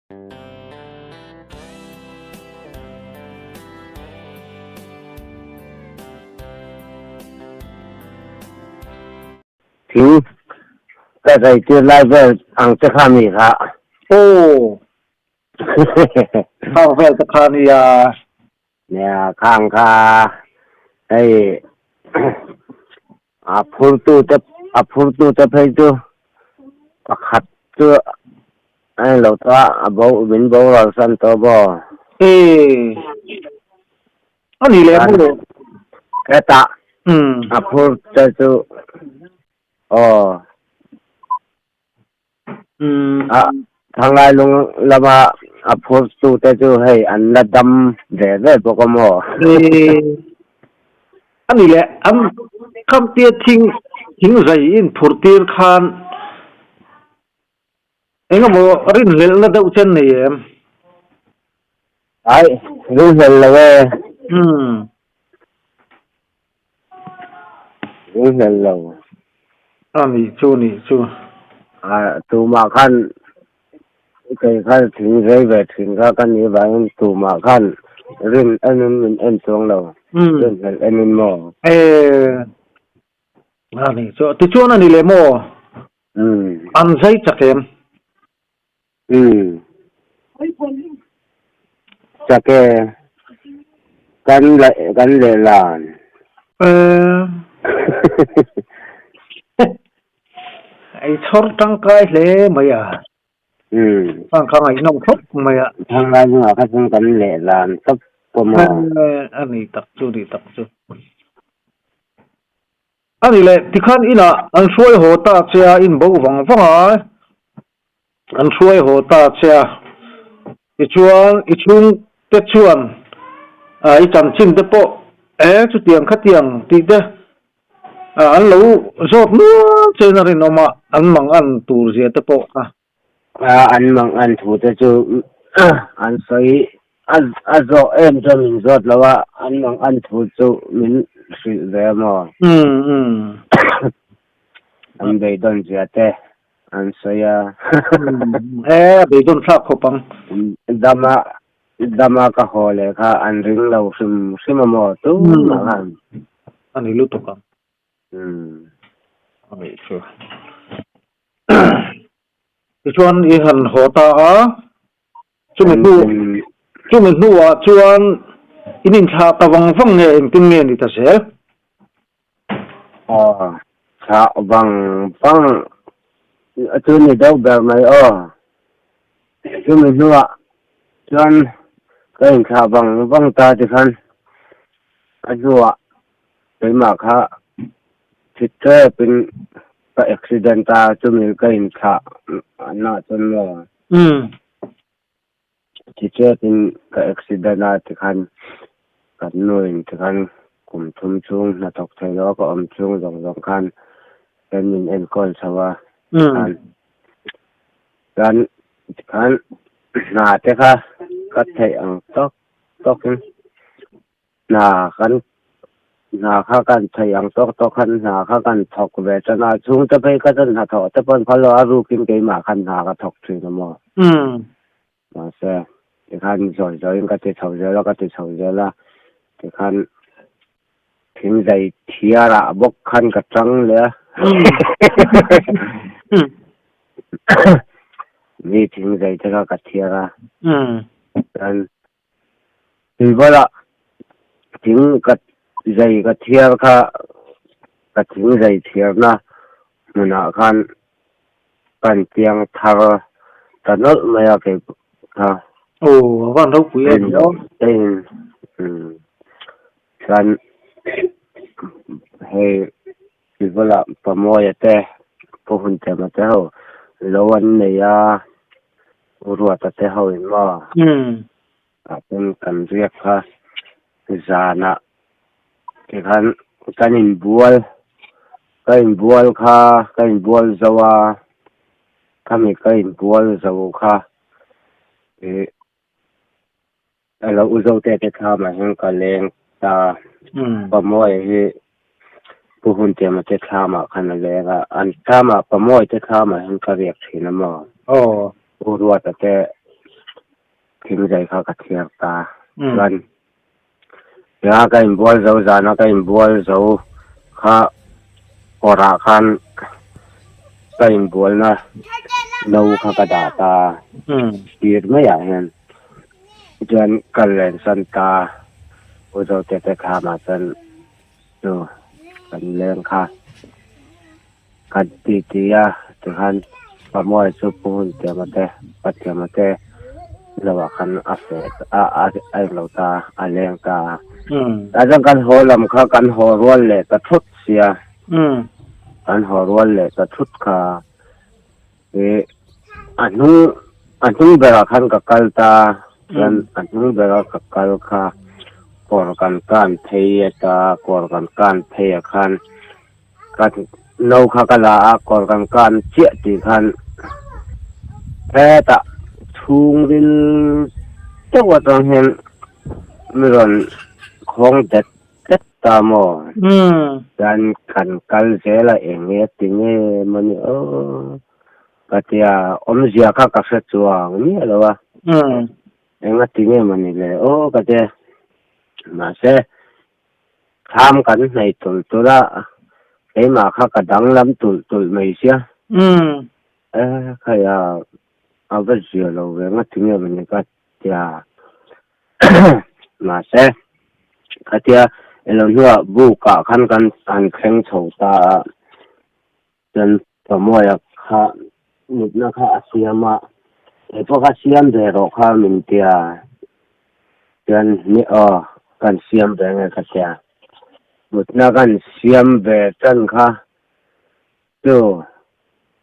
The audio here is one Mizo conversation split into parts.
Thing ka zai tir lai vel ang che kha mi kha. Aw. Khang vel te kha nia. Nia khang kha hei a phurtu te a phurtu te phei chu pakhat chu a lo ta a bo min boral san tawh maw. E ani le mu hetah a phur te chu aw a thanglai lung lama a phur tu te chu hei an la dam ve ve bawk a maw. Ani le an khamtia thing thing zai in phur tir khan Engemaw rinhlelhna deuh chen nei em? Ai, rinhlelh lo e. Umm. Rinhlelh lo. A nih chu, nih chu. A, tumah khan kei khan thing rei ve thin kha ka nih vangin tumah khan rin enin min en chuang lo. Umm. Rinhlelh enin maw? E, a nih chu. Tichuan a ni leh maw? An zai chak em? Umm. Chak e. Kan kan lehlan. Ei chhawr tangkai hle mai a. Umm. Khang kha ngaihnawm khawp mai a. Thanglai hnungah kha chuan kan lehlan tawp pawh maw? A ni tak chu, ni tak chu. A ni le, tikhan inah an hruai haw ta che a, in bo vang vang a, an hruai haw ta che a. Tichuan, i chhungte chuan i chanchin te pawh e chutiang khatiang tih te an lo zawt nual chein a rinawm a, an mang an tur zia te pawh kha. An mang an thu te chu an sawi a zawh em chuan min zawt lo a, an mang an thu chu min hrilh ve a maw? An beidawn zia te an sawi a. E, a beidawn thlak khawp ang. Dama dama ka haw leh kha an ring lo hrim hrim a maw tumah khan. A ni lutuk ang. A nih chu. Tichuan i han haw ta a, chumi hnu chumi hnuah chuan in inthlah ta vang vang nge engtin nge ni ta zel? Aw, thlah vang vang chu ni deuh ber mai aw. Chumi hnuah chuan ka inthlah vang vang ta tikhan a hnuah Keimah kha thi tepin ka accident a, chumi ka inthlah nah chuan maw thi tepin ka accident a tikhan kan nuin tikhan kum thum chhung hnathawk thei lo a ka awm chhung zawng zawng khan kan min enkawl chho a tikhan chuan tikhan hna te kha ka theih ang tawk tawkin Hna kan hna kha kan thei ang tawk tawk khan hna kha kan thawk ve tan a, chhungte phei kha chuan hnathawh te pawh an phal lo a, rukin keimah khan hna ka thawk thin a maw. Mahse, tikhan zawi zawiin ka ti chho zel a, ka ti chho zel a, tikhan thing zai thiarah bawk khan ka tang leh a. Mi thing zai te kha ka thiar a, chuan Tuivalah thing ka zai ka thiar kha ka thing zai thiarna hmunah khan kan piang thar ta nawlh mai a kei kha. Aw a van ropui em aw. Chuan hei Tuivalah Pamawia te Pu Huntema te ho lo an nei a. U Ruata te ho in maw? Tah chuan kan riak kha zanah tikhan kan inbual ka inbual kha ka inbual zo a khami ka inbual zo kha ih a lo u zo te te thlamah hian ka leng ta Pamawia hi Pu Huntiama te thlamah khan a leng a, an thlamah Pamawia te thlamah hian ka riak thin a maw? Aw. U Ruata te. Thingzai kha ka thiar ta. Chuan tia ka inbual zo zana ka inbual zo kha kawrah khan ka inbualna no kha ka dah ta tir maiah hian. Chuan ka lensan ta U Zote te thlamah chuan chu kan leng kha. Kan ti ti a, tikhan Pamuai chu Pu Huntiama te, Pathiama te lo ah khan a feh a, a englo ta, a leng ta a. Tah chuan kan haw lam kha kan haw rual leh ta thut sia, kan haw rual leh ta thut kha i a hnung a hnung berah khan ka kal ta, chuan a hnung bera ka kal kha kawr kan kan phei ata, kawr kan kan phei ah khan Ka no kha ka la a, kawr kan kan chiah tih khan hetah chhungril deuh atang hian mi rawn khawng det det ta maw? Chuan kan kal zel a, eng nge ti nge maw ni aw ka tia, awmzia kha ka hre chuang miah lo a, enga ti nge maw ni le aw ka tia, mahse Thlam kan hnaih tulh tulh a, keimah kha ka danglam tulh tulh mai sia. E khaia a va zia lo ve nga tinge mawni ka tia. Mahse khatia elo hnuah buk ah khan kan han thleng chho ta a, chuan Pamuaia kha mutna kha a siam a, keipawh kha siam ve rawh kha min tia, chuan ni aw kan siam ve nge ka tia, mutna kan siam ve tan kha chu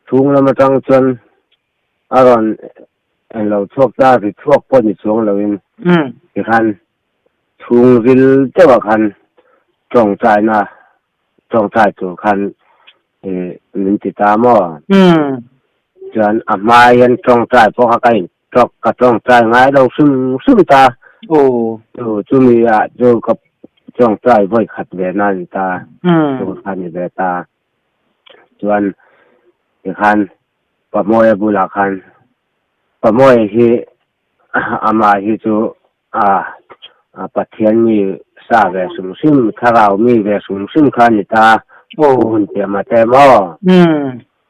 chhung lam atang chuan a rawn englo chhuak ta ri chhuak pawh ni chuang loin tikhan chhungril deuhah khan tawngtaina tawngtai tur khan min ti ta maw? Chuan a hma hian tawngtai pawh kha ka in tawk ka tawngtai ngai lo hrim hrim ta. Chu chumi ah chu ka tawngtai vawi khat ve na a ni ta. Chu kha ni ve ta. Chuan tikhan Pamawia bulah khan Pamawia hi amah hi chu A, a Pathian mi sa ve hrim hrim, thlarau mi ve hrim hrim kha a ni ta. Pu Huntiama te maw?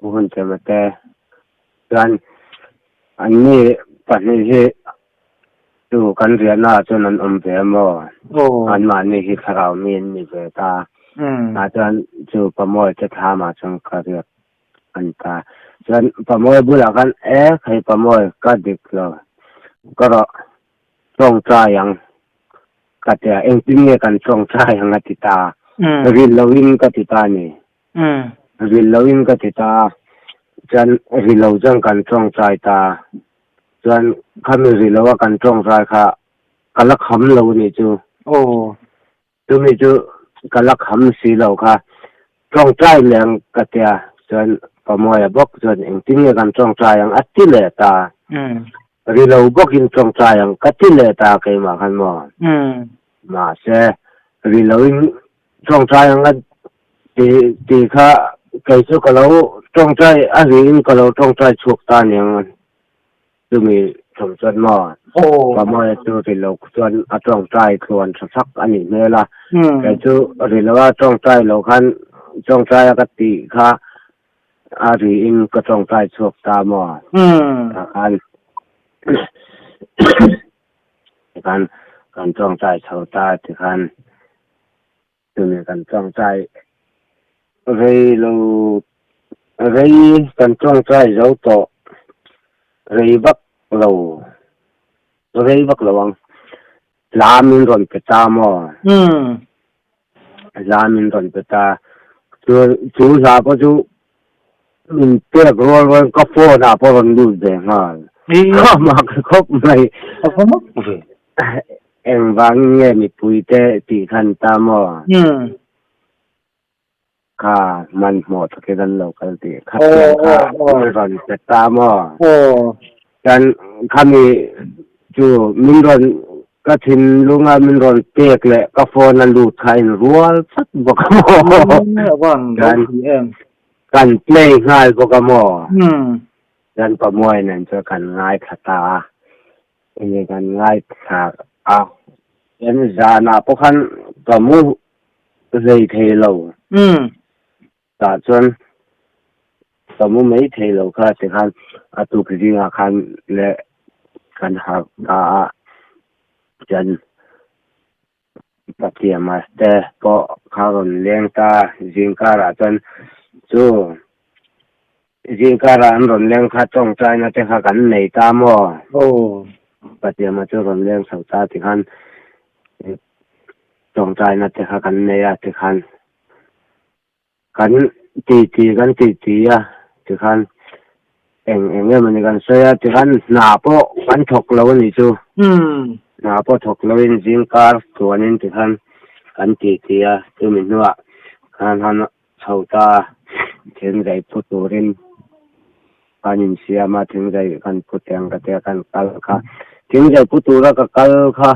Pu Huntiama te chuan anni pahnih hi chu kan riahna ah chuan an awm ve a maw? Anmahni hi thlarau mi an ni ve ta. Tah chuan chu Pamawi te thlamah chuan ka riak a ni ta. Chuan Pamawi bulah khan, E, hei Pamawi, ka dik lo, ka rawh. Tawngtai ang ka ti a, engtin nge kan tawngtai ang a ti ta, ril loin ka ti ta a ni. Ril loin ka ti ta a, chuan ri lo chuan kan tawngtai ta a, chuan khami ri lo a kan tawngtai kha ka la kham lo a nih chu. Chumi chu ka la kham si lo kha, tawngtai leh ang ka ti a, chuan Pamawia bawk chuan engtin nge kan tawngtai ang a ti leh ta, ri lo bawkin tawngtai ang ka ti leh ta keimah khan maw? Mahse, ri loin tawngtai ang a ti ti kha kei chu ka lo tawngtai a riin ka lo tawngtai chhuak ta aniang. Chumi thawm chuan maw Pamawia chu ri lo chuan a tawngtai tluan tha sak a nih hmel a, kei chu ri lo a tawngtai lo khan tawngtai a ka tih kha a riin ka tawngtai chhuak ta maw tah khan tikhan kan tawngtai chho ta tikhan chumi kan tawngtai Rei lo rei kan tawngtai zo tawh rei vak lo rei vak lo ang hla min rawn pe ta maw hla min rawn pe ta chu chu hla pawh chu min pek rual rual ka phone ah pawh rawn lut ve nghal mak khawp mai engvangin nge mipui te tih khan ta maw. Kha hmanhmawh takin an lo kal tih kha pian kha min rawn pe ta maw? Chuan khami chu min rawn ka thinlunga min rawn pek leh ka phone a lut kha a inrual chat bawk a maw? Chuan kan play nghal bawk a maw? Chuan Pamuai nen chuan kan ngaithla ta a. Enge kan ngaithla a, en zanah pawh khan ka mu hlei thei lo. Tah chuan ka mu mai thei lo kha tikhan a tuk zingah khan leh kan harh ta a, chuan Pathiama te pawh kha rawn leng ta zingkarah chuan chu zingkarah an rawn leng kha tawngtaina te kha kan nei ta maw? Pathiama chu rawn leng chho ta tikhan tawngtaina te kha kan nei a tikhan Kan titi kan titi a tikhan eng eng em ani kan sawi a tikhan hna pawh kan thawk lo a nih chu. Hna pawh thawk loin zingkar tluanin tikhan kan titi a chumi hnuah khan han chho ta a thingzai phu turin kan insiam a thingzai kan phu teng ka tia kan kal kha thingzai phu tura ka kal kha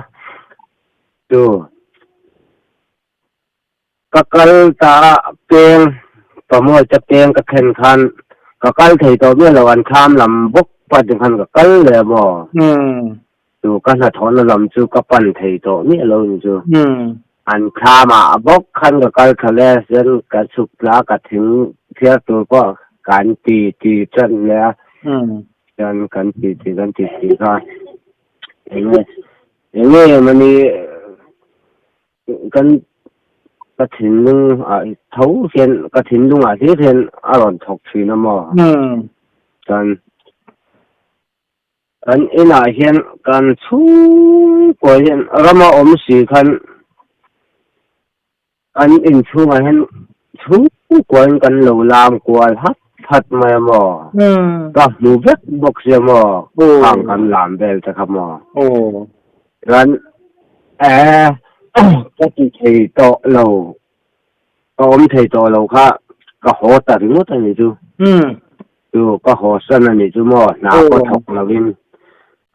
chu. Ka kal ta a peng pamawi te peng ka thlen khan ka kal thei tawh miah lo an thlam lam bawk pan khan ka kal leh maw chu ka hnathawhna lam chu ka pan thei tawh miah lo ni chu an thlam ah bawk khan ka kal thla le chuan ka chhuk tla ka thing thiar tur pawh kan ti ti tan leh a chuan kan ti ti kan ti ti kha enge enge mani Kan ka thinlung ah tho hian ka thinlung ah hlir hian a rawn thawk thin a maw? Chuan kan inah hian kan chhungkaw hian rama awm si khan an inchhungah hian chhungkaw in kan lo lam kual hat hat mai a maw? Ka hmu vek bawk sia maw? Khang kan lam vel te kha maw? Chuan eh ka ti thei tawh lo, ka awm thei tawh lo kha ka haw ta ringawt a ni chu. Chu ka haw san a ni chu maw, hna pawh thawk lovin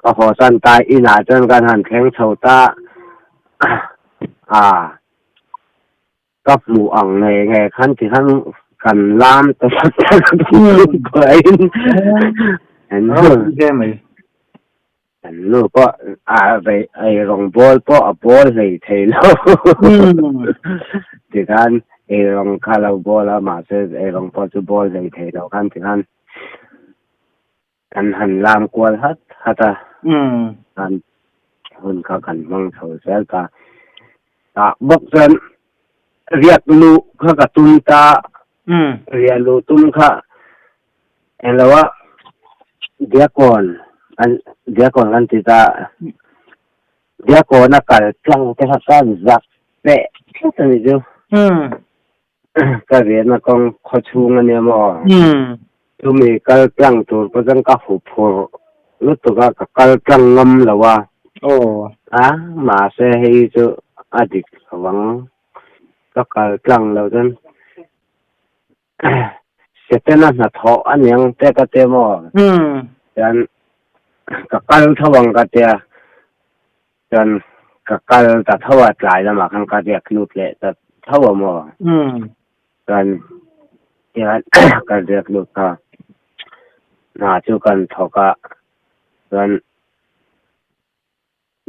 ka haw san ta, inah chuan kan han thleng chho ta a. Ka hmuh ang ngei ngei khan ti khan kan lam ta tak tak in Kan nu pawh a rei ei rawng bawl pawh a bawl hlei thei lo. Tikhan ei rawng kha lo bawl a mahse ei rawng pawh chu bawl hlei thei lo khan tikhan kan han lam kual hat hat a. Kan hun kha kan hmang chho zel ta. Tah bawk chuan riak luh kha ka tum ta. Riah luh tum kha Englo a Diakon an Diakon kan ti ta Diakon a kal tlang te kha ka zak peh tlat a ni chu. Ka riahna kawng khaw chhung a nia maw? Chumi kal tlang tur pawh chuan ka huphurh lutuk a, ka kal tlang ngam lo a. A mahse hei chu a dik lo ang, ka kal tlang lo chuan Setana hnathawh a niang te ka tia maw? Chuan ka kal tho ang ka tia, chuan ka kal ta tho a tlai lamah khan ka riak lut leh ta tho a maw? Chuan tihian ka riak lut kha hna chu kan thawk a, chuan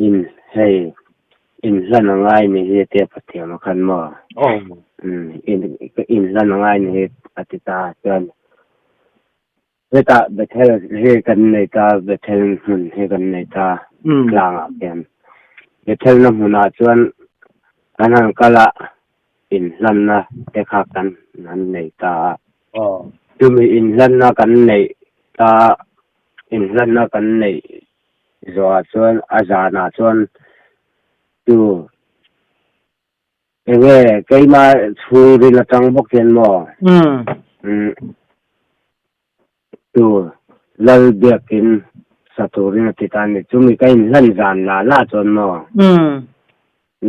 In hei in hlan a ngai ni hi tia Pathiam a khan maw? In in hlan a ngai ni hi a ti ta chuan hetah Bethel hi kan nei ta Bethel hmun hi kan nei ta tlangah khian Bethel na hmunah chuan kan han kal a in hlanna te kha kan han nei ta a chumi in hlanna kan neih ta in hlanna kan neih Zawhah chuan a zanah chuan chu enge keima chhungril atang bawk hian maw chu lal biakin sa turin a ti ta a ni. Chumi ka inhlan zan la la chuan maw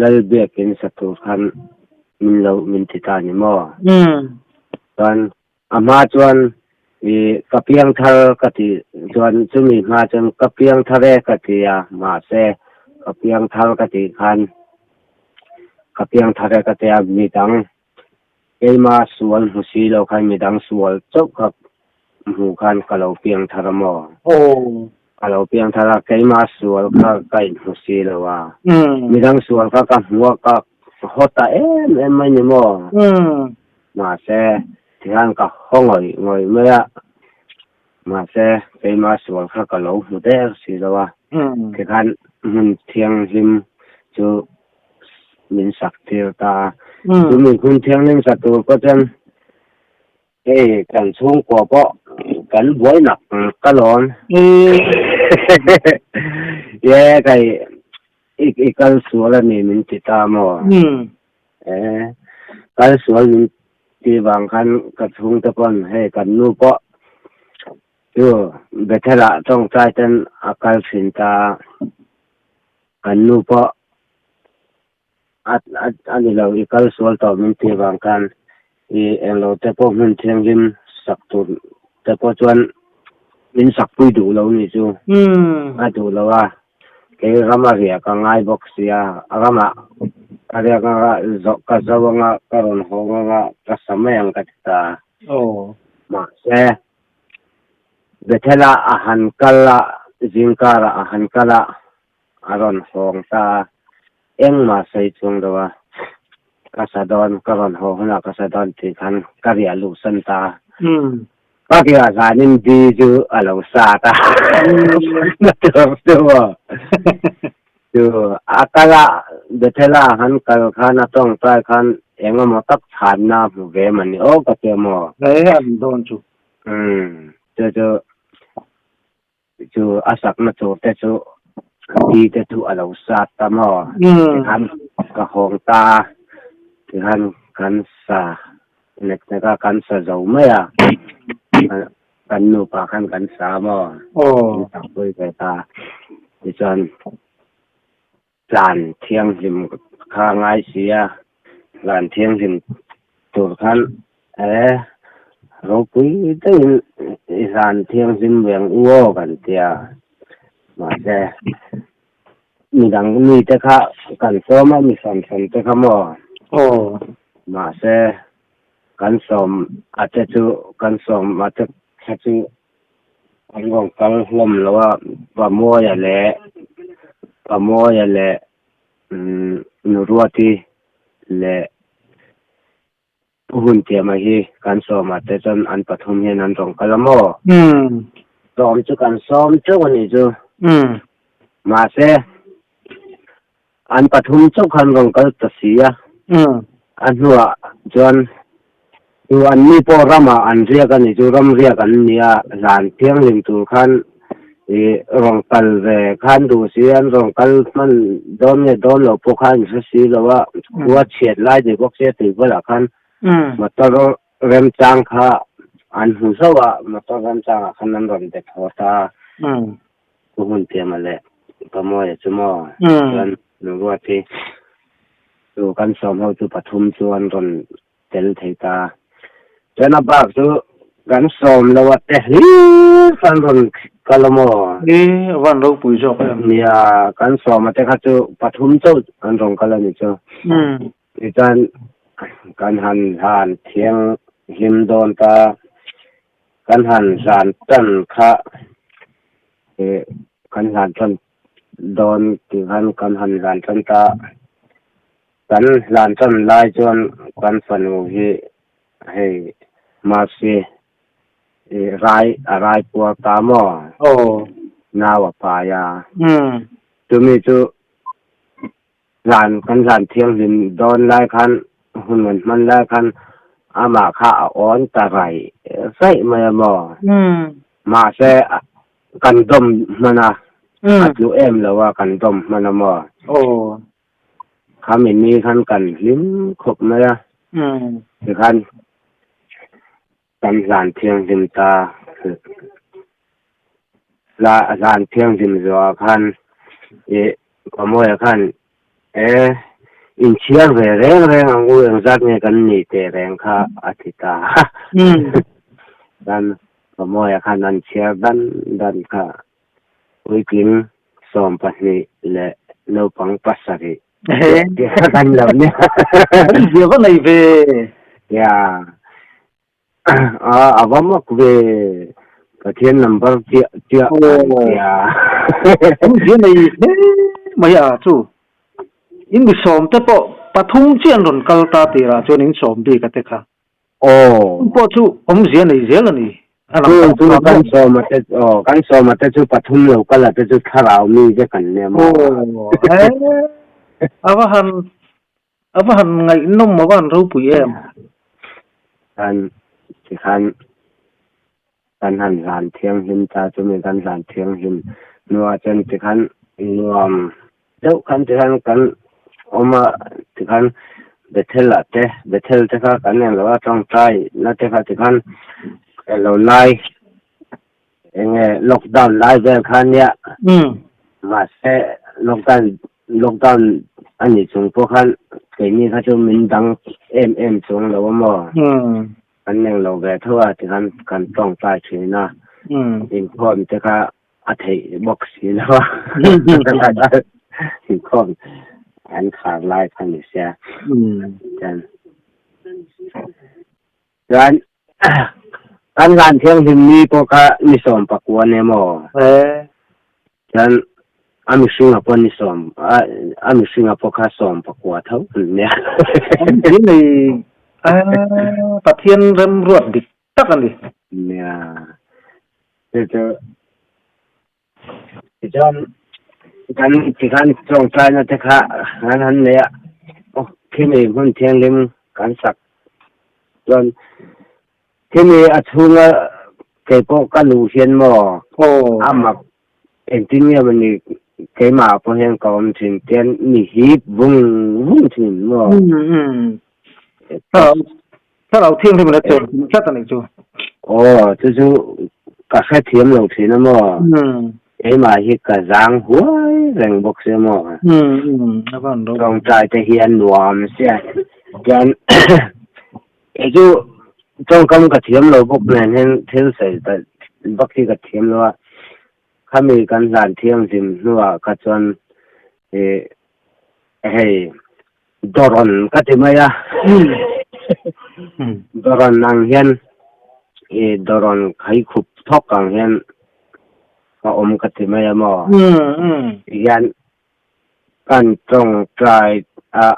lal biakin sa tur khan min lo min ti ta a ni maw. Chuan A hma chuan i ka piang thar ka tih chuan chumi hma chuan ka piang thar e ka ti a, mahse ka piang thar ka tih khan ka piang thar e ka ti a, midang keima sual hmu si lo khan midang sual chauh kha hmuh khan ka lo piang thar a maw? Ka lo piang thar a, keimah sual kha ka inhmu si lo a. Midang sual kha ka hmu a, ka haw ta em em mai ni maw? Mahse, tihian ka haw ngawih ngawih mai a. Mahse, keimah sual kha ka lo hmu der si lo a. Tikhan hmun thianghlim chu min sak tir ta a. Chumi hmun thianghlim sa tur pawh chuan Hei kan chhungkua pawh kan buai nak ka lawn. Ye kai i kal sual a ni min ti ta maw? E kal sual min ti vang khan ka chhungte pawn hei kan nu pawh chu Bethel ah tawngtai ten a kal thin ta a, kan nu pawh A ni lo, i kal sual tawh min tih vang khan i englo te pawh hmun thianghlim sak tur te pawh chuan min sak pui duh lo nih chu a duh lo a, kei rama riah ka ngai bawk sia, ramah ka riak anga ka zo anga ka rawn hawng anga ka sa mai ang ka ti ta. Mahse, Bethel-ah a han kal a, zingkarah a han kal a, A rawn hawng ta a, engmah sawi chung lo a, ka sa dawn, ka rawn haw hunah ka sa dawn tih khan ka riah luhsan ta a. Ka riah zanin di chu a lo sat a, na tur chu maw? Chu a kal a, Bethel-a han kal khan a tawngtai khan eng emaw tak chhanna a hmu ve mah ni aw ka ti a maw? He an dawn chu. Umm, chu chu Chu a sakna tur te chu di te chu a lo sat ta maw? Tikhan ka hawng ta a, tikhan kan sa nek nek a, kan sa zo mai a, kan nupa khan kan sa maw? Min sakpui ve ta. Tichuan Tlan thianghlim kha a ngai si a, tlan thianghlim tur khan e ropui deuhin i hlan thianghlim ve ang u aw kan ti a, mahse midang mite kha kan sawm a, mi hran hran te kha maw? Mahse kan sawm a te chu kan sawm a te kha chu An rawn kal hlawm lo a, Pamuaia leh Pamuaia leh Nuruati leh Pu Huntiama hi kan sawmah te chuan an pathum hian an rawn kal a maw? Sawm chu kan sawm teuh a nih chu. Mahse, An pathum chauh khan rawn kal ta si a, a hnuah chuan chu an ni pawh ramah an riak a ni chu, ram riak an ni a, hlan thianghlim tur khan ih rawn kal ve khan duh si a, an rawn kal hman dawn nge dawn loh pawh khan an hre si lo a, khua chhiat lai ni bawk sia tui bulah khan motor remchang kha an hmu zauh a, motor remchangah khan an rawn bet haw ta a. Pu Hmuntiama leh Pamawia chu maw? Chuan Nuruati chu kan sawm ho chu pathum chu an rawn tel thei ta. Chuan a bak chu kan sawm lo a te hlir kha an rawn kal a maw? I van ropui zawk em? Nia, kan sawm a te kha chu pathum chauh an rawn kal a ni chu. Tichuan kan han hlan thianghlim dawn ta. Kan han hlan tan kha eh kan hlan tan dawn tih khan kan han hlan tan ta. Kan hlan tan lai chuan kan fanu hi hei Mercy eh rai a rai puar ta maw? Aw. Nau a pai a. Chumi chu Zan kan zan thianghlim dawn lai khan hun an hman lai khan amah kha a awn ta raih raih mai a maw? Mahse kan dawm hman a, a tlu em lo a kan dawm hman a maw? Khami ni khan kan hlim khawp mai a, tikhan Kan hlan thianghlim ta hlan thianghlim zawhah khan ih Pamawia khan e inchhiar ve reng reng ang u engzat nge kan ni teh reng kha a ti ta a. Chuan Pamawia khan an chhiar dan dan kha puitling 12 leh naupang pasarih Kan lo nia. Zia va nei ve. Ya. A va mak ve. Pathian number chiah chiah an tia. Awmzia nei hle mai a chu. In mi sawm te pawh pathum chiah an rawn kal ta tirah chuan in sawm bik a te kha. Aw. Chung pawh chu awmzia nei zel a ni. Chu chu kan sawm a te aw kan sawm a te chu pathum lo kal a te chu thlarau mi vek an nia maw. Aw he a va han a va han ngaihnawm a va han ropui em. Kan tikhan kan han hlan thianghlim ta chumi kan hlan thianghlim hnuah chuan tikhan nuam deuh khan tikhan kan awm a tikhan Bethel ah te Bethel te kha kan eng lo a tawngtai na te kha tikhan elo lai enge lockdown lai vel kha nia mahse lockdown lockdown a nih chung pawh khan keini kha chu min dang em em chuang lo a maw. Kan eng lo ve tho a tikhan kan tawngtai thin a, inkhawm te kha a theih bawk si lo a, inkhawm an khar lai kha ni sia. Chuan kan hlan thianghlim ni pawh kha ni sawm pakua nia maw? Chuan a mihringa pawh ni sawm a mihringa pawh kha sawm pakua tho an nia. Nei Pathian remruat dik tak a ni. Nia. Chu chu tichuan kan tikhan tawngtaina te kha kan han nei a, khimi hmun thianghlim kan sak chuan khimi a chhunga keipawh ka luh hian maw a mak Engtin nge maw ni keimah pawh hian ka awm thin tian mi hip vung vung thin maw? Thlarau thianghlim in a chen thin tlat a nih chu. Aw chu chu ka hrethiam lo thin a maw? Keimah hi ka zang huai reng bawk sia maw? Tawngtai te hi a nuam sia tian kei chu tawngkam ka thiam lo bawk nen hian thil sawi ta bak hi ka thiam lo a, khami kan hlan thianghlim hnuah kha chuan ih hei dawrawn ka ti mai a, dawrawn ang hian ih dawrawn khaikhup thawk ang hian ka awm ka ti mai a maw tihian Kan tawngtai a,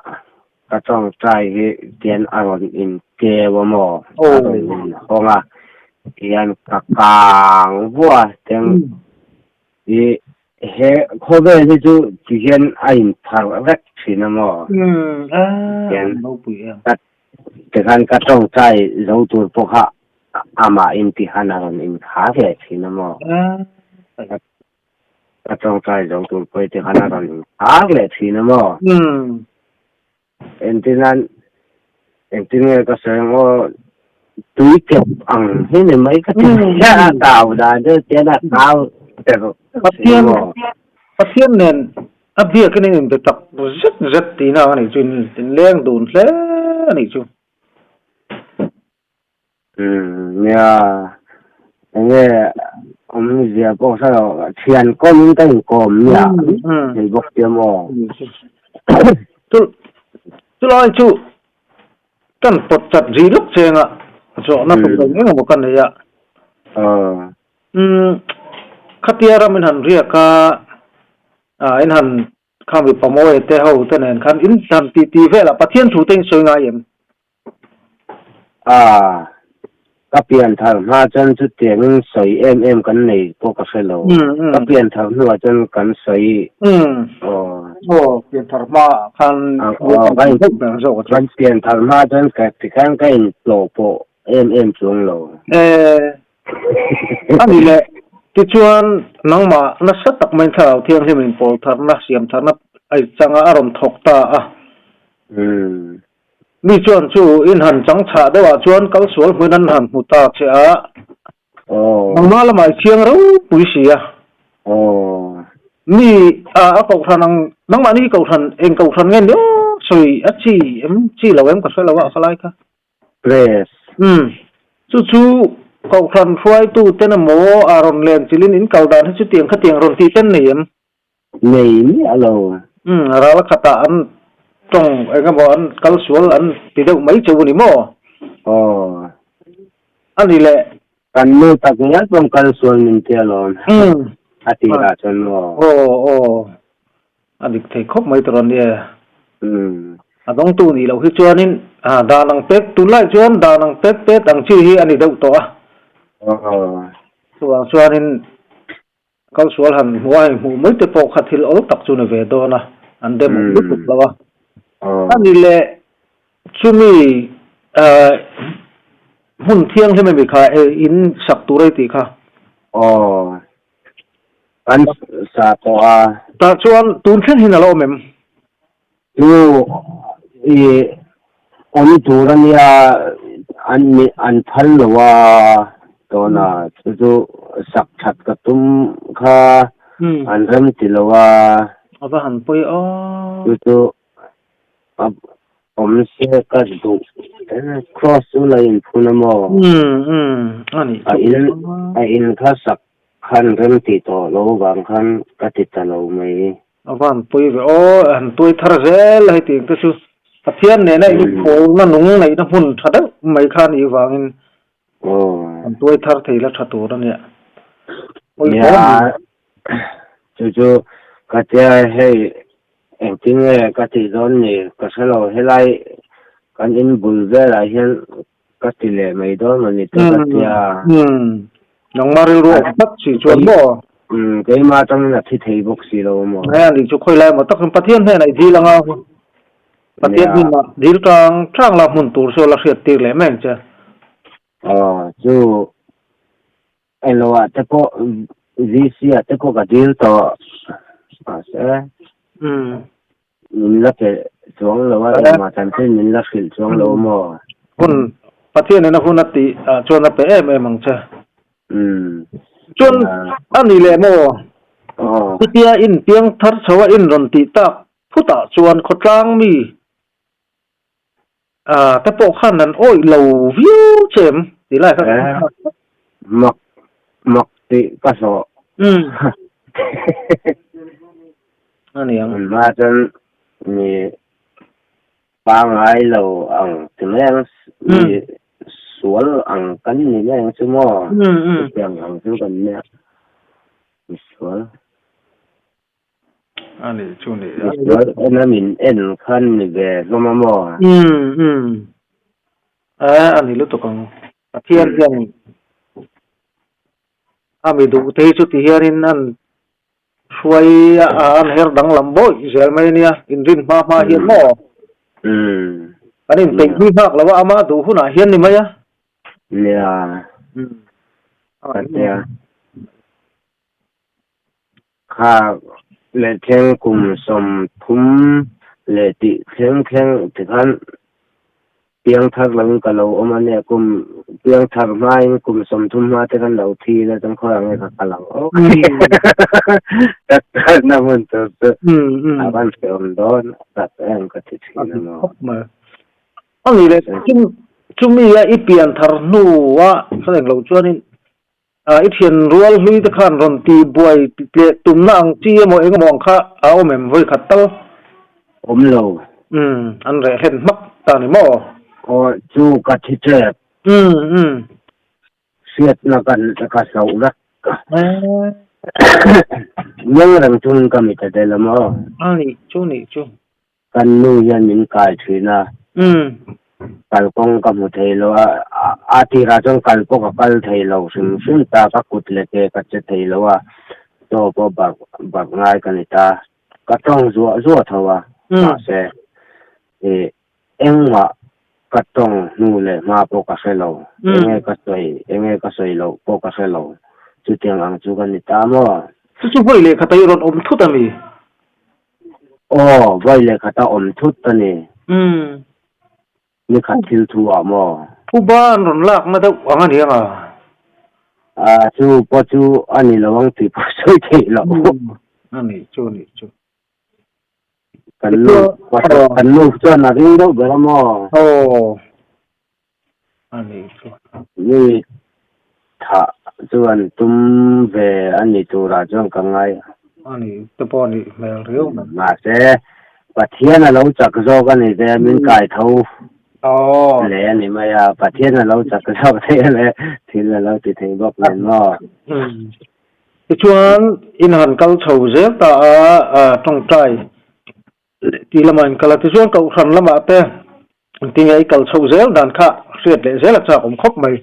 ka tawngtai hi tian a rawn inkeu a maw? A rawn inhawng a, tian ka kang vua teng i he khawvel hi chu ti hian a inpharh vek thin a maw? Tian tikhan ka tawngtai zo tur pawh kha amah intihan a rawn inkhar leh thin a maw? Ka tawngtai zo tur pawh te khan a rawn inkhar leh thin a maw? Engtin nan engtin nge ka sawi ang aw tui kep ang hi ni mai ka ti mai a kau dan chu tian a kau ter Pathian Pathian nen a biakin in inbe tak zet zet tihna ang a nih chu in leng dun hle a nih chu. Nia, enge awmzia pawh hre lo, thian kawmin ka inkawm nia thei bawk sia maw? Chu chulai chu kan pawt chat rih lawk cheng a, zawhna tum reng eng emaw ka nei a. Khatia ram in han riak a, in han kha mipa mawi te ho te nen khan in han tih tih velah Pathian thu te in sawi ngai em? A, ka pianthar hma chuan chutiangin sawi em em kan nei pawh ka hre lo. Ka pianthar hnuah chuan kan sawi aw. Aw, pianthar hma khan kan pianthar hma chuan ka tikhan ka intlawh pawh em em chuang lo. A ni le, tichuan nangmah nasa tak maiin Thlarau Thianghlim in pawl tharna, siam tharna a changa a rawn thawk ta a. Mi chuan chu in han chang chhah deuhah chuan kal sual hmuin an han hmu ta che a, nangmah lamah i chiang ropui si a. Mi a kohhran ang, nangmahni hi kohhran eng kohhran nge ni aw sawi a chi em chi lo em ka hre lo a khalai kha. Press. Umm. Chu chu kohhran hruaitu ten emaw a rawn len chilhin in kal dan hi chutiang khatiang rawn tih ten nei em? Nei miah lo. Umm, ral khatah an tawng eng emaw an kal sual an ti deuh mai cheu a ni maw? Aw. A ni le. Kan nu tak ngial pawn kal sual min ti alawm. A tirah chuan maw? Aw aw. A dik thei khawp mai tawh ania. A dawngtu nih loh hi chuanin dan ang pek tunlai chuan dan ang pet pet ang chi hi a ni deuh tawh a. Chuvang chuanin kal sual han hmuh a hei hmuh mai te pawh kha thil awl tak chu ni ve dawn a, an dem awm lutuk lo a. A ni leh chumi hmun thianghlim ami kha in sak tur a i tih kha. Aw. Kan sa tawh a. Tah chuan tun thleng hian a la awm em? Chu i awm tur a nia an an phal lo a tawna chu chu sak that ka tum kha an rem ti lo a. A va han pawi aw. Chu chu A awm se ka duh cross chu la in phun a maw? Umm umm a nih chu. A in kha sak khan rem tih tawh lo vang khan ka ti ta lo mai. A van pawi ve aw, a han tuai thar zel a hei tih te chu Pathian nena in pawlna nung neihna hmun tha deuh mai kha a nih vangin han tuai thar thei la tha tur a nia. Nia, chu chu ka tia hei Engtin nge ka tih dawn ni? Ka hre lo, helai kan in bul velah hian ka ti leh mai dawn maw ni te ka tia. Umm, nangmah rilru awm tlat si chuan maw? Umm, keimah atangin a thi thei bawk si lo maw? Nge ani chu khawi lai maw tak Pathian hnenah i dil anga, Pathian hnenah dil tang tang la hmun tur chu la hriat tir leh mai ang che. Aw, chu Elo ah te pawh VC ah te pawh ka dil tawh mahse min la pe chuang lo a engmah chanchin min la hrilh chuang lo maw? Hun Pathian in a hun a tih ah chuan a pe em em ang che. Chuan a ni leh maw? Chutia in piang thar chho a in rawn tih tak phut ah chuan khawtlang mi Ah, te pawh khan an awih lo viau che em tih lai kha Eh, mak, mak tih ka hlawh. Umm. A ni ang. Hma chuan mi pangai lo ang ti mai ang, mi sual ang kan ni mai ang chu maw? Umm, umm. Chutiang ang chu kan nia, mi sual. A nih chu ni. Misual en a min en khan ni ve hlawm a maw? Umm umm. E a ni lutuk ang. Pathian hian a mi duh te hi chu ti hianin an hruai a an her danglam bawih zel mai ania inrin hma hma hian maw? Umm. Kan inpeih hlui nghak lo a ama duh hunah hian ni mai a. Nia. Ka tia. Kha leh thleng kum 30 leh tih thleng thleng tikhan piang thar loin ka lo awm a nia, kum piang thar hmain kum 30 hma te khan lo thi ila chuan khawiah nge ka kal ang aw ka kalna hmun tur chu a van hrehawm dawn tak em ka ti thin a maw. A ni leh chumi a i pian thar hnua ka englo chuanin I thian rual hlui te khan rawn ti buai leh tumna ang chi emaw eng emaw ang kha a awm em vawi khat tal? Awm lo. Umm, an reh hlen hmak ta ni maw? Aw, chu ka thi tep. Umm, umm. Hriatna ka ka hloh vek. Neng reng chungin ka mit a del a maw? A nih chu, nih chu. Kan nu hian min kai thin a, kalkawng ka hmu thei lo a, a tirah chuan kal pawh ka kal thei lo hrim hrim ta, ka kut leh ke ka che thei lo a, chaw pawh barh barh ngai ka ni ta, ka tawng zuah zuah tho a, mahse ih engmah ka tawng hnu leh hma pawh ka hre lo, enge ka sawi enge ka sawi loh pawh ka hre lo, chutiang ang chu ka ni ta maw? Chu chu vawi lehkha ta i rawn awm thut a mi? Aw, vawi leh khat a awm thut a ni. Umm. Ni khat thil thu ah maw? Pu ba an rawn lakna deuh ang a ni ang a? Ah, chu pawh chu a ni lo ang tih pawh sawi theih loh. Umm, a nih chu, a nih chu. Kan nu, kan nu chuan a ring deuh ber a maw? Aw. A nih chu. Mi thah chuan tum ve a ni turah chuan ka ngai. A nih te pawh a nih hmel riau mai. Mahse, Pathian a lo chak zawk a ni te, min kai tho. Le a ni mai a, Pathian a lo chak zawk thei a le, thil a lo ti thei bawk nen maw? Tichuan, in han kal chho zel ta a, tawngtai leh tih lamah in kal a, tichuan kohhran lamah te engtin nge i kal chho zel dan kha hriat leh zel a chak awm khawp mai.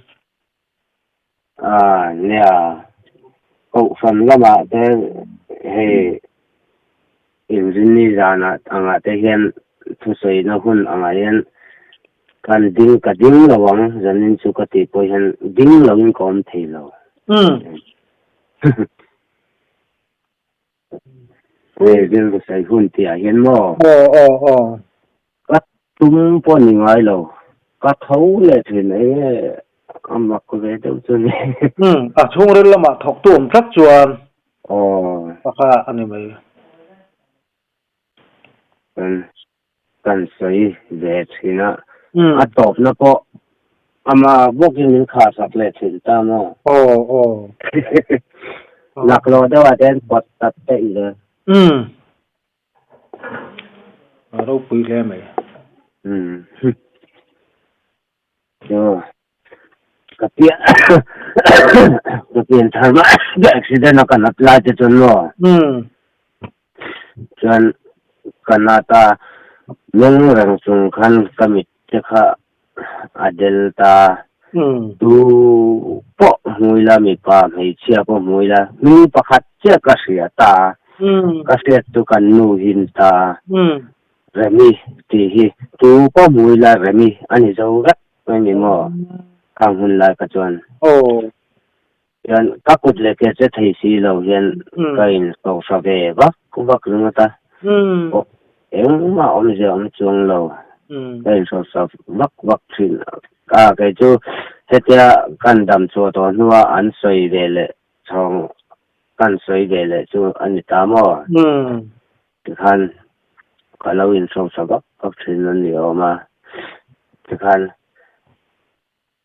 A nia, kohhran lamah te hei inrinni zanah angah te hian thusawina hun angah hian kan ding ka ding lo ang zanin chu ka tih pawh hian ding loin ka awm thei lo. Hei rilru sawi hun tih ah hian maw? Aw aw aw. Ka tum pawh ni ngai lo. Ka tho leh thin eng nge a mak ve deuh chu ni. Umm a chhungril lamah thawktu awm tlat chuan Aw. Pakha a ni mai. Kan kan sawi ve thin a, a tawpna pawh ama bawkin min kharsak leh thin ta maw? Aw aw. Laklawh deuhah te hian pawt tat daih le. Umm. A ropui hle mai. Umm. Chu ka pian ka pian thar mah ka accident a ka nat lai te chuan maw. Umm. Chuan ka nat a meng reng chung khan ka mit te kha a del ta. Umm. Tu pawh hmui la mipa hmeichhia pawh hmui la hming pakhat chiah ka hria ta. Umm. Ka hriat chu kan nu hin ta. Umm. Remi tih hi tu pawh hmui la Remi a ni zo vek mai ni maw? Khang hun lai kha chuan. Aw. Hian ka kut leh ke che thei si lo hian ka in hlohhra ve vak vak ringawt a. Aw engmah awmzia awm chuang lo. Ka in hlohhra vak vak thin a. Kei chu hetia kan dam chhuah tawh hnua an sawi ve leh chhawng kan sawi ve leh chu a ni ta maw? Tikhan ka lo inhrosa vak vak thin a ni awm a, tikhan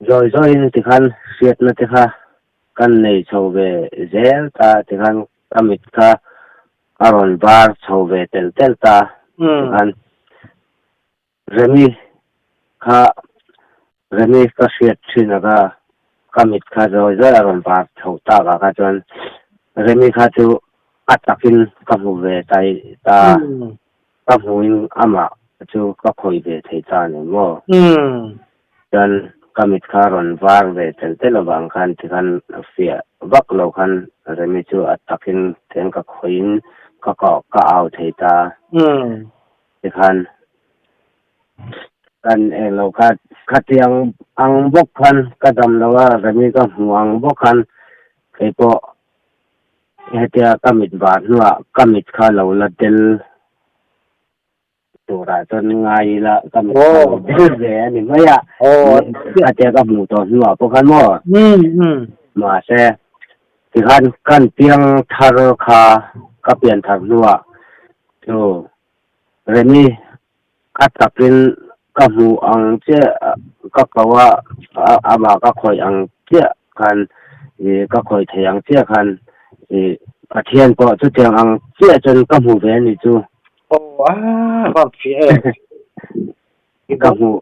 zawi zawiin tikhan hriatna te kha kan nei chho ve zel ta, tikhan ka mit kha a rawn var chho ve telh telh ta, tikhan Remi kha Remi ka hriat thin a kha ka mit kha zawi zawi a rawn var chho tak ah kha chuan Remi kha chu a takin ka hmu ve ta ta ka hmuin amah chu ka khawih ve thei ta a ni maw? Chuan ka mit kha rawn var ve tel tel avang khan tikhan fiah vak lo khan Remi chu a takin tiang ka khawihin ka ka au thei ta. Tikhan kan eng lo kha khatiang ang bawk khan ka dam lo a, Remi ka hmu ang bawk khan kei pawh hetia ka mit var hnuah ka mit kha lo la tel turah chuan ngai ila ka mit kha lo tel ve a ni mai a, khatia ka hmuh tawh hnuah pawh khan maw mahse tikhan kan piang thar kha ka pian thar hnuah chu Remi, a takin ka hmuh ang chiah ka ko a, amah ka khawih ang chiah khan ih ka khawih thei ang chiah khan ih Pathian pawh chutiang ang chiah chuan ka hmu ve a ni chu. Aw a van fiah em. Ka hmuh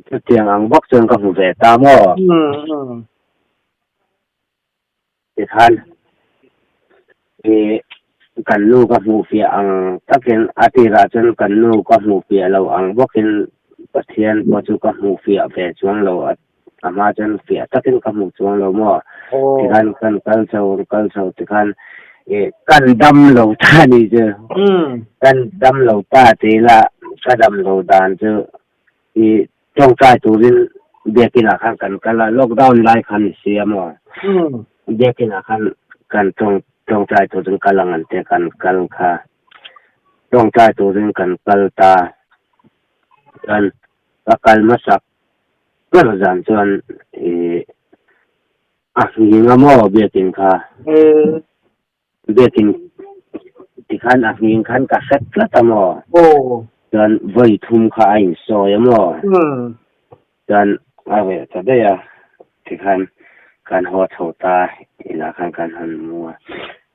chutiang ang bawk chuan ka hmu ve ta maw? Tikhan i kan nu ka hmuh fiah ang takin a tirah chuan kan nu ka hmuh fiah lo ang bawkin Pathian pawh chu ka hmuh fiah ve chuang lo a hma chuan fiah takin ka hmuh chuang lo maw? Tikhan kan kal chho kal chho tikhan i kan dam lo ta ni chu kan dam lo ta tih ila ka dam lo dan chu i tawngtai turin biakin ah khan kan kal a, lockdown lai khan ni si a maw? Biakin ah khan kan tawng tawngtai turin kal ang an tia kan kal kha tawngtai turin kan kal ta chuan ka kal hmasak ber zan chuan i a nghing a maw biakin kha. Biakin tikhan a hming khan ka hre tlat a maw? Aw. Chuan vawi thum kha a insawi a maw? Chuan a reh ta daih a, tikhan kan haw chho ta inah khan kan han mu a.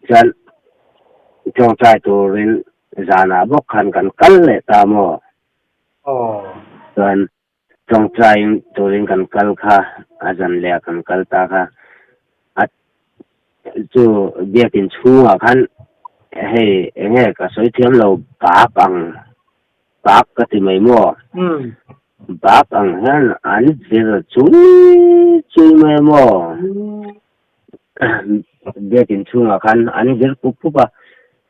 Chuan tawngtai turin zanah bawk khan kan kal leh ta maw? Aw. Chuan. Tawngtai turin kan kal kha a zan leh ah kan kal ta kha a chu biakin chhungah khan hei enge ka sawi thiam lo bak ang bak ka ti mai maw bak ang hian an vir chui chui mai maw biakin chhungah khan an vir pup pup a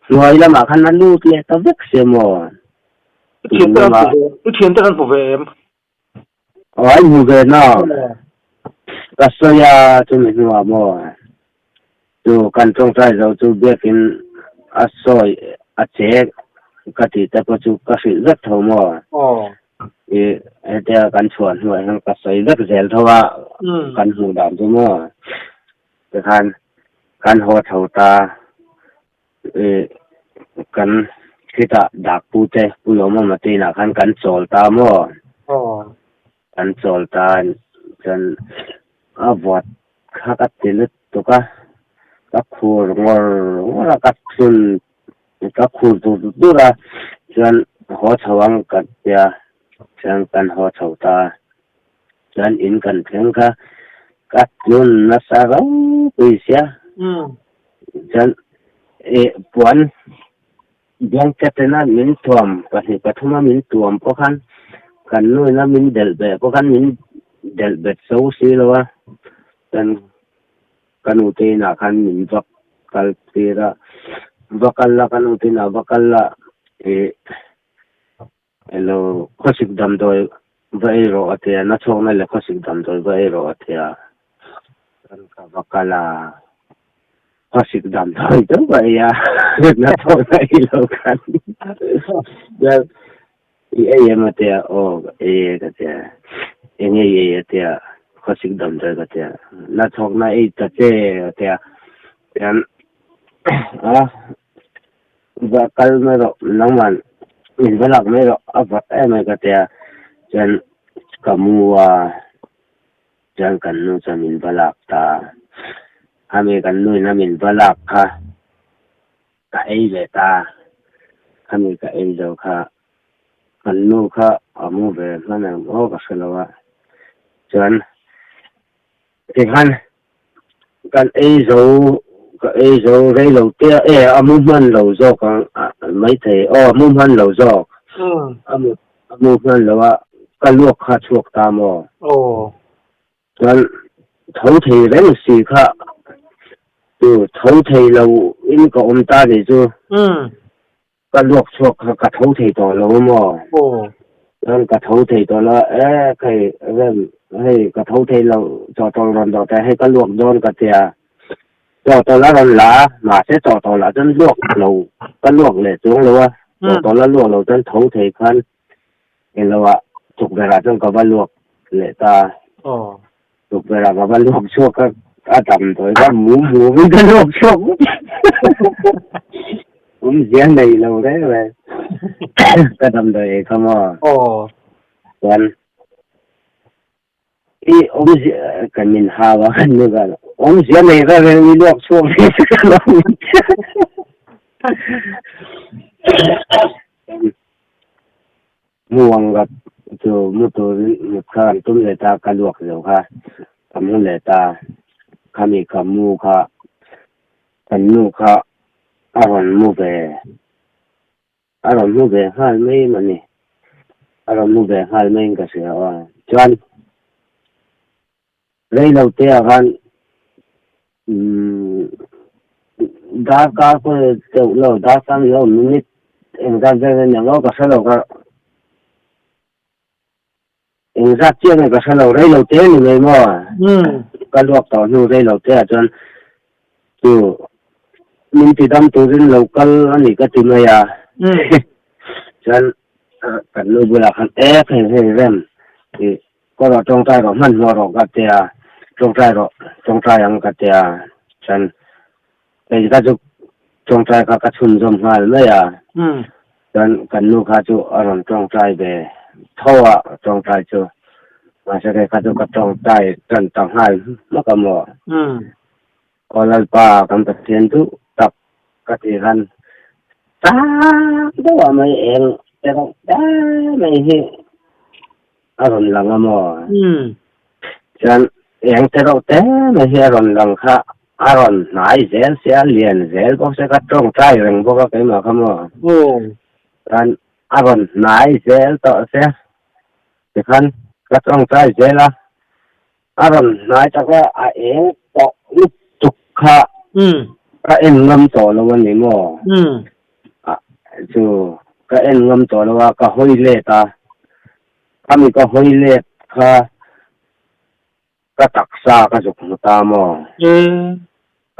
hnuai lamah khan a lut leh ta vek sia maw. I thian te kan hmu ve, i thian te kan hmu ve em? Aw, an hmu ve na. Ka sawi a, chumi hnuah maw chu kan tawngtai zo chu biakin a sawi a che ka tih te pawh chu ka hrilh vek tho maw. I hetia kan chhuah hnuah hian ka sawi vek zel tho a, kan hmuh dan chu maw. Tikhan kan haw tho ta. Kan khitah dak pu te Pu Lawmawma te inah khan kan chawl ta maw? Kan chawl ta chuan a vawt kha ka ti lutuk a, ka khur ngawr ngawr a, ka tlun ka khur dur dur a, chuan haw chho ang ka tia chuan kan haw chho ta chuan in kan thleng kha ka tlun nasa ropui sia. Chuan eh puan blanket ina min tuam pahnih pathum a min tuam pawh khan kan nu ina min delh beh pawh khan min delh bet zo si lo a, chuan ka nu te inah khan min va kal tir a, va kal la ka nu te inah va kal la ih Hello, khawsik damdawi va ei rawh a tia, na chhawkna leh khawsik damdawi va ei rawh a tia. Chuan ka va kal a, khawsik damdawi deuh va ei a, na chhawkna ei lo khan. Chuan i ei em a tia, aw ka ei e ka tia, eng ei ei a tia, khawsik damdawi ka tia, na chhawkna ei ta che a tia. Chuan a. Va kal mai rawh, nangman min va lak mai rawh a vawt em mai ka tia, chuan ka mu a, chuan kan nu chuan min va lak ta, khami kan nu in a min va lak kha ka ei leh ta, khami ka ei zo kha kan nu kha a mu ve hman ang aw ka hre lo a, chuan tikhan Kan ei zo ka ei zo rei lo te a e a mu hman lo zawk ang maithei aw a mu hman lo zawk a mu a mu hman lo a ka luak kha chhuak ta maw chuan tho thei reng si kha chu tho thei lo in ka awm ta nih chu. Ka luak chhuak kha ka tho thei tawh lo maw? Chuan ka tho thei tawh lo a, e hei rem hei ka tho thei lo chawhtawlh rawn dawh teh hei ka luak dawn ka tia. Chawhtawlh a rawn la a, mahse chawhtawlh ah chuan luak lo ka luak leh chuang lo a, chawhtawlh a luak lo chuan tho thei khan eng lo ah tukverh ah chuan ka va luak leh ta a. Tukverh ah ka va luak chhuak a, a damdawi kha mum mum in ka luak chhuak vek. Awmzia nei lo reng reng. Ka damdawi ei kha maw? Chuan i awmzia kan min hau a kan nu khan awmzia nei reng reng i luak chhuak ve se ka lo min ti. Muang rat chu mu turin mut kha an tum leh ta, ka luak zo kha ka mu leh ta, khami ka mu kha kan nu kha a rawn mu ve, a rawn mu ve nghal mai em a ni, a rawn mu ve nghal maiin ka hria aw, chuan Rei lo te ah khan darkar pawh deuh lo, darkar ni lo minute engzat vel ania maw ka hre lo ka engzat chiah nge ka hre lo, rei lo te a ni mai maw ka luak tawh hnu rei lo te ah chuan chu min ti dam turin lo kal a ni ka ti mai a chuan kan nu bulah khan e hei hei rem tih Ka rawh tawngtai rawh hmanhmawh rawh ka tia, tawngtai rawh tawngtai ang ka tia, chuan kei kha chu tawngtai kha ka chhunzawm nghal mai a, chuan kan nu kha chu a rawn tawngtai ve tho a tawngtai chu, mahse kei kha chu ka tawngtai tan ta nghal hmak a maw, Aw Lalpa kan Pathian duh tak ka ti khan tak deuh ah mai eng te reuh te mai hi. a rawn lang a maw? Chuan eng te reuh te mai hi a rawn lang kha a rawn hnai zel sia, lian zel bawk sia, ka tawngtai reng bawk a keimah kha maw? Chuan a rawn hnai zel tawh sia, tikhan ka tawngtai zel a, a rawn hnai tak a, a eng tawh lutuk kha ka en ngam tawh lo a ni maw? Chu ka en ngam tawh lo a, ka hawi let a, khami ka hawi let kha ka taksa ka zuk hmu ta maw?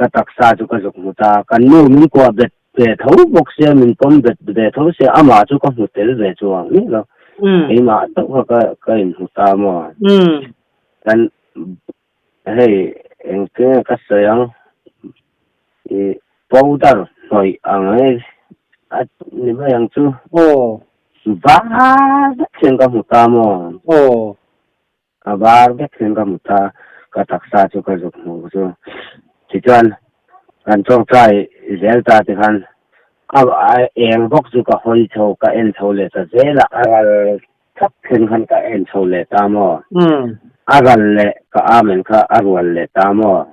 Ka taksa chu ka zuk hmu ta, kan nu min kuah bet ve tho bawk sia, min pawm bet ve tho sia, amah chu ka hmu tel ve chuang miah lo, keimah chauh kha ka inhmu ta maw? Kan hei engtin nge ka sawi ang, ih powder hnawih ang hei a ni mai ang chu. Aw. Var vek hian ka hmu ta maw? Aw. A var vek hian ka hmu ta, ka taksa chu ka zuk hmu chu. Tichuan kan tawngtai zel ta tikhan a eng bawk chu ka hawi chho ka en chho leh ta zel a, a ral Thak thleng khan ka en chho leh ta maw? A ral leh ka amen kha a rual leh ta maw?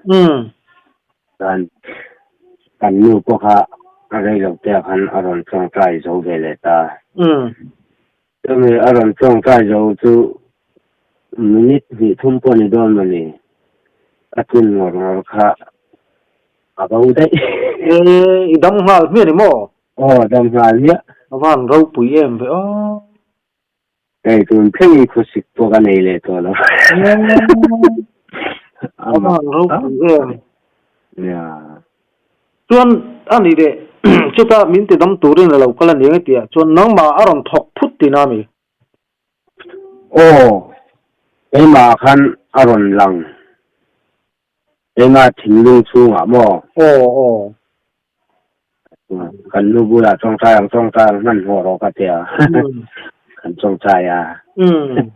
Chuan kan nu pawh kha a rei lo te ah khan a rawn tawngtai zo ve leh ta. Chumi a rawn tawngtai zo chu minute hnih thum pawh ni dawn mawni ka tlun ngawr ngawr kha a bo daih. E, i dam nghal hmiah ni maw? Aw, dam nghal hmiah. A van ropui em ve aw. Hei tun thleng in khawsik pawh ka nei leh tawh lo. A van ropui em. Ya. Chuan a nih leh chuta min ti dam turin a lo kal a ni ang tih ah chuan nangmah a rawn thawk phut tihna a mi? Aw, keimah khan a rawn lang. Keimah thinlung chhungah maw? Aw aw. Kan nu bulah tawngtai ang tawngtai ang hmanhmawh rawh ka tia. Kan tawngtai a. Umm.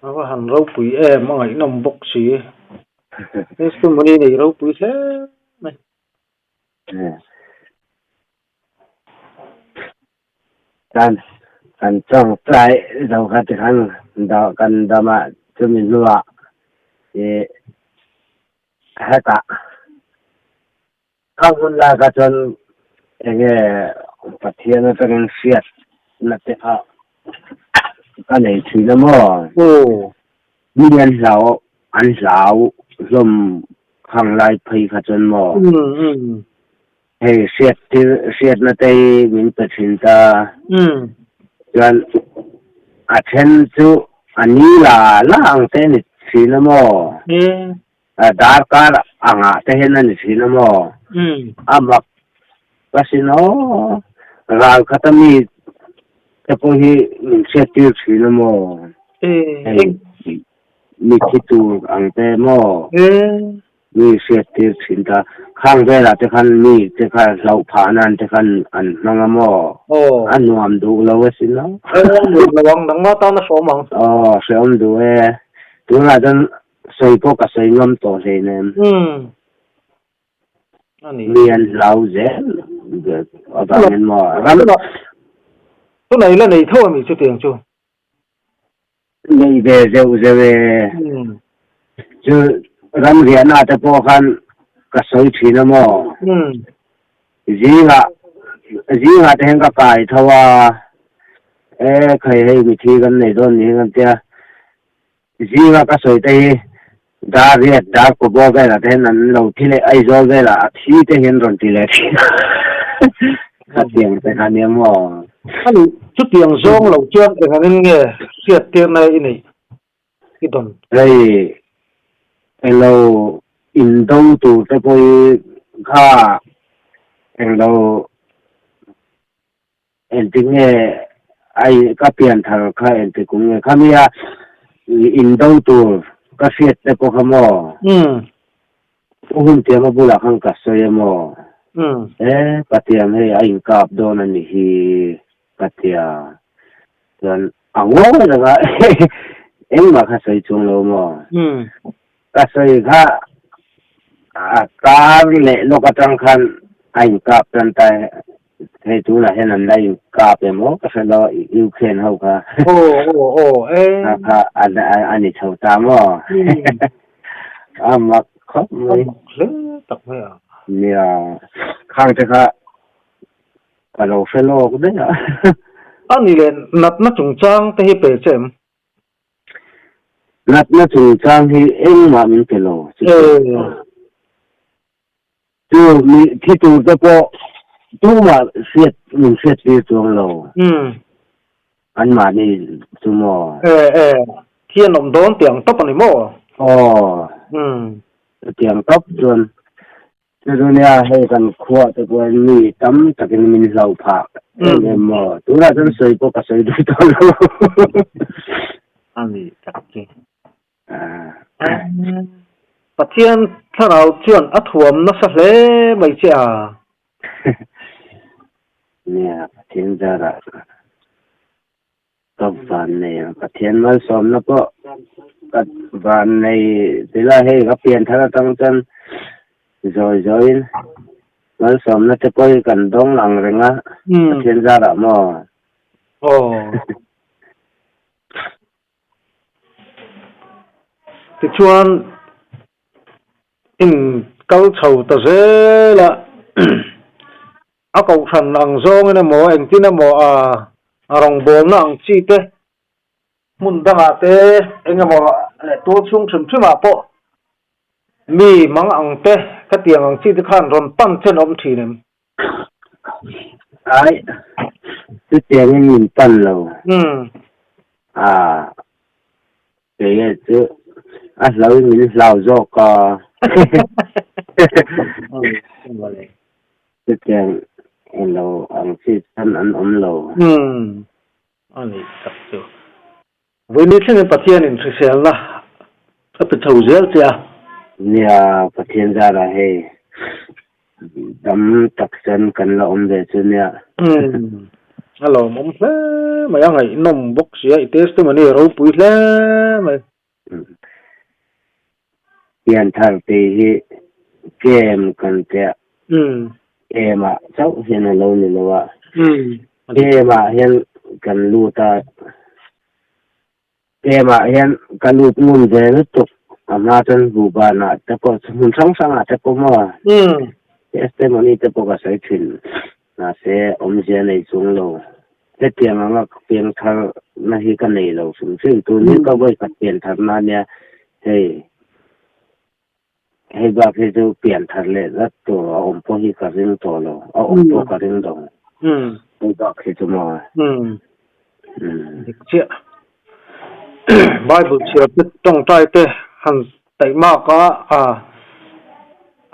A va han ropui em a ngaihnawm bawk si. Testimony nei ropui hle mai. Kan kan tawngtai zo kha tikhan kan dam a chumi hnuah ih hetah khang hun lai kha chuan eng nge Pathian atangin hriatna te kha ka nei thin a maw? Mi an hlau an hlau hlawm khang lai phei kha chuan maw? Hei hriat thil hriatna te hi min pe thin ta. Chuan a then chu a ni la la ang te a ni thin a maw? Darkar angah te hian a ni thin a maw? A mak ka sin aw. Ral khat a mi te pawh hi min hriat tir thin a maw? Hei mi thi tur ang te maw? Mi hriat tir thin ta. Khang velah te khan mi te kha hlauh phah nan te khan an hmang a maw? Aw. A nuam duh lo a sin lo. Aw, a nuam lo ang, nangmah tan a hreawm ang. Aw, hreawm duh e. Tunah chuan sawi pawh ka sawi ngam tawh hleinem. Umm. A ni. Mi an hlau zel avangin maw? Ram. Tunah i la nei tho a mi chutiang chu? Nei ve zeuh zeuh e. Chu ramriahna te pawh khan ka sawi thin a maw? Zingah zingah te hian ka kai tho a, e khai hei mithi kan nei dawn ni hi kan tia. Zinga ka sawi te hi dar riat dar kawbaw velah te hian an lo thi leh Aizawl velah a thi te hian rawn ti leh thin a. Khatiang te kha nia maw? Ani chutiang zawng lo chuan eng angin nge hriattirna i neih i dawn? Hei englo indo tur te pawh hi kha englo Engtik nge ai ka pian thar kha engtik kum nge khami a indo tur ka hriat te pawh kha maw? Pu Huntiama bulah khan ka sawi a maw? E Patiam hei a inkap dawn a ni hi ka tia chuan a ngawi reng a engmah kha sawi chung lo maw? Ka sawi kha a kar leh lawk atang khan a inkap tan ta. Hei tunah hian an la inkap em aw ka hre lo a Ukraine ho kha. Aw aw aw e. Kha kha a ni chho ta maw? A mak khawp mai. A mak hle tak mai a. Nia, khang te kha ka lo hre lawk daih a. A ni le, natna chungchang te hi pe che em? Natna chungchang hi engmah min pe lo. Chu mi thi tur te pawh tumah hriat min hriat tir chuang lo. Anmahni chu maw? E e, thi an awm dawn tiang tawp a ni maw? Aw, chutiang tawp chuan chu chu nia hei kan khuah te pawh hian mi tam takin min hlauh phah em em maw? Tunah chuan sawi pawh ka sawi duh tawh lo. A ni tak chu. Pathian thlarau chuan a thuam nasa hle mai che a. Nia, Pathian zarah ka van nei a, Pathian malsawmna pawh ka van nei tila hei ka pian thar atang chuan zawi zawiin malsawmna te pawh hi kan dawng ang reng a, Pathian zarah maw? Aw. Tichuan in kal chho ta zel a, a kohhran ang zawngin emaw engtin emaw a rawngbawlna ang chi te hmun dangah te eng emaw leh tur chhung hrim hrimah pawh mi mang ang te khatiang ang chi te khan rawn pan chen awm thin em? Ai, chutiangin min pan lo. Ah, kei e chu a hlauin min hlau zawk a. Chutiang elo ang chi chuan an awm lo. A nih tak chu. Vawiin thlengin Pathianin hriselna a pe chho zel che a. Nia, Pathian zarah hei dam tak chuan kan la awm ve chu nia. Umm, a lawmawm hle mai, a ngaihnawm bawk sia, i testimony a ropui hle mai. Pianthar tih hi game kan tia, game ah chauh hian a lo ni lo a, game ah hian kan lut a, game ah hian ka lut ngun ve lutuk, a hma chuan buhban ah te pawh hmun hrang hrang ah te pawh maw, testimony te pawh ka sawi thin. Mahse, awmzia nei chung lo. Hetiang anga ka piang thar na hi ka nei lo hrim hrim. Tun hi ka vawi khat pian thar na ania, hei hei bak hi chu pian thar leh zat tur a awm pawh hi ka ring tawh lo, a awm pawh ka ring lo. Hei bak hi chu maw? Dik chiah. Bible chhiar te tawngtai te han taihmak a,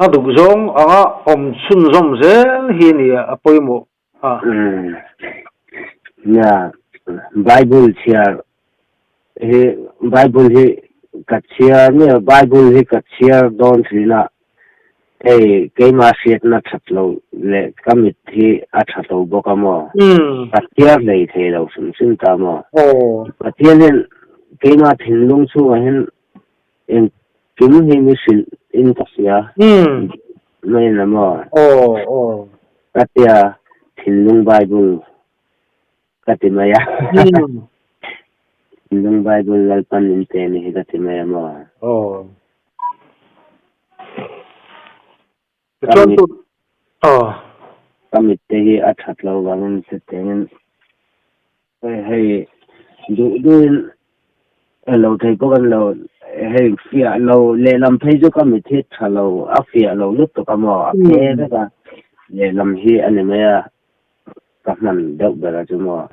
a duh zawng anga awm chhunzawm zel hi a ni a pawimawh a. Nia, Bible chhiar hi Bible hi ka chhiar nia Bible hi ka chhiar dawn thin a, Hei, keimah hriatna that lo leh ka mit hi a tha lo bawk a maw? Ka thiar hlei thei lo hrim hrim ta maw? Pathian hian keimah thinlung chhungah hian engkim hi mi hrilh in ka hria mai a maw? Ka tia thinlung Bible ka ti mai a. Thinlung Bible Lalpan in pe ni hi ka ti mai a maw? Ka mit te hi a that lo vangin chutiangin hei duh duhin lo thei pawh kan lo hei fiah lo lehlam phei chu ka mit hi tha lo a fiah lo lutuk a maw a phe vek a lehlam hi a ni mai a ka hman deuh ber a chu maw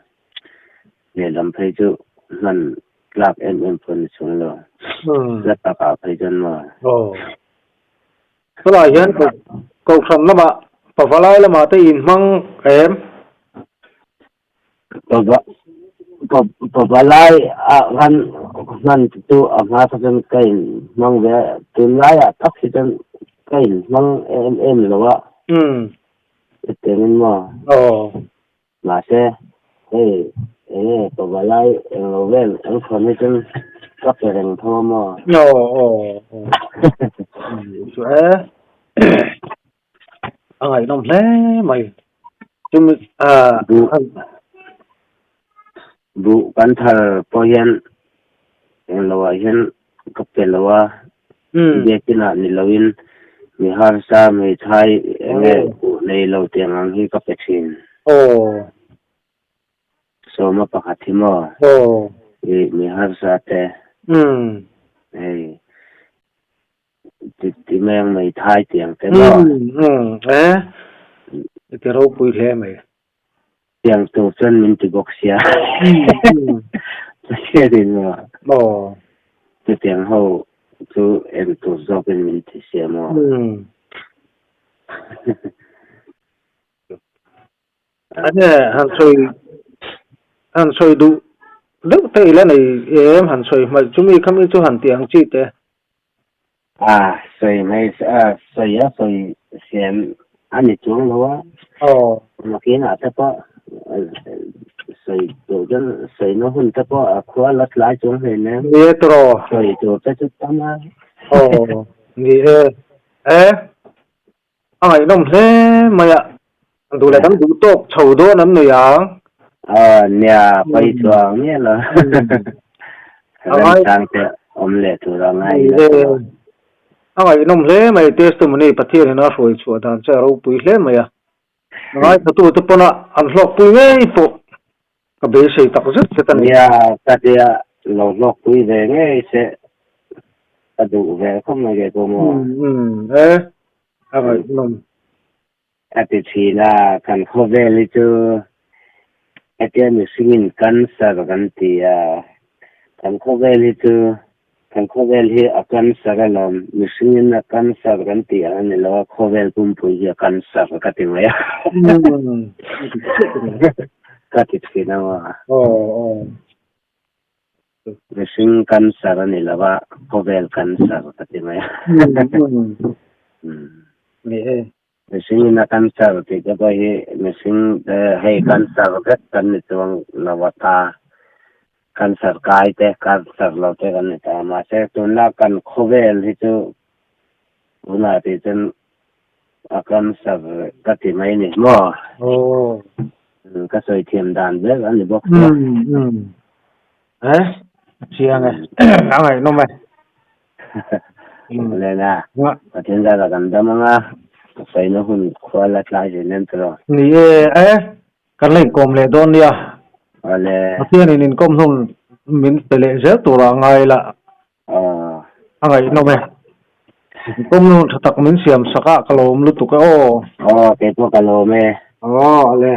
lehlam phei chu hman tlak em em pawh ni chung lo la takah phei chuan maw. Tunah hian Kohhran lamah Pavalai lamah te inhmang em? Pavalai ah khan hman chu a hma kha chuan ka inhmang ve a, tunlaiah tak hi chuan ka inhmang em em lo a. Chutiangin maw? Mahse, hei enge pavalai englo vel an khawn hi chuan ka pe reng tho a maw? Aw aw aw. Chu e. A ngaihnawm hle mai. Chumi ah Buh buh kan thar pawh hian englo ah hian ka pe lo a, biakin ah ni loin mi harsa hmeithai enge buh nei lo tiang ang hi ka pe thin. Sawma pakhat hi maw? I mi harsa te. Hei ti ti mai ang hmeithai tiang te maw? E i ti ropui hle mai. Tiang tur chuan min ti bawk sia. Pathianin maw? Chutiang ho chu en tur zawkin min ti sia maw? Ane han sawi han sawi duh deuh te ila nei em han sawi hmaih chumi khami chu han tih ang chi te. A sawi mai a sawi a sawi siam a ni chuang lo a. Aw. Nakinah te pawh sawi tur chuan sawina hun te pawh a khua la tlai chuang hleinem. Ni e tawh. Sawi tur te chu tam a. Aw ni e. E. A ngaihnawm hle mai a, duh leh kan duh tawk chho dawn an nei ang. Aw nia, pawi chuang miah lo. Remchang te awm leh tur a ngai ila chu. A ngaihnawm hle mai testimony Pathian in a hruai chhuah dan che a ropui hle mai a. Ngaithla te pawn a an hlawkpui ngei pawh ka beisei tak zet zet a ni. Nia, ka tia lo hlawkpui ve ngei se ka duh ve khawp mai kei pawh maw. Umm e, a ngaihnawm. Ka ti thin a, kan khawvel hi chu hetia mihringin cancer kan ti a, kan khawvel hi chu Kan khawvel hi a cancer alawm, mihringin a cancer kan tih ang a ni lo a, khawvel pumpui hi a cancer ka ti mai a. Ka ti thin a maw. Mihring cancer a ni lo a, khawvel cancer ka ti mai a. Mihringin a cancer tih te pawh hi mihring te hei cancer vek kan ni chuang lo a ta, cancer kai te cancer lo te kan ni ta mahse tunla kan khawvel hi chu tunah tih chuan a cancer ka ti mai ni maw? Ka sawi thiam dan ber a ni bawk sia. E chiang e a ngaihnawm e. Lena, Pathian zara kan dam anga, saina hun khua la tlai zel em tiraw? Ni e, e, kan la inkawm leh dawn nia. Awle. Pathianin inkawm hun min pe leh zel turah a ngai la. A ngaihnawm e. Inkawm hun tha tak min siam sak a, ka lawm lutuk e aw. Aw, keipawh ka lawm e. Aw, ale.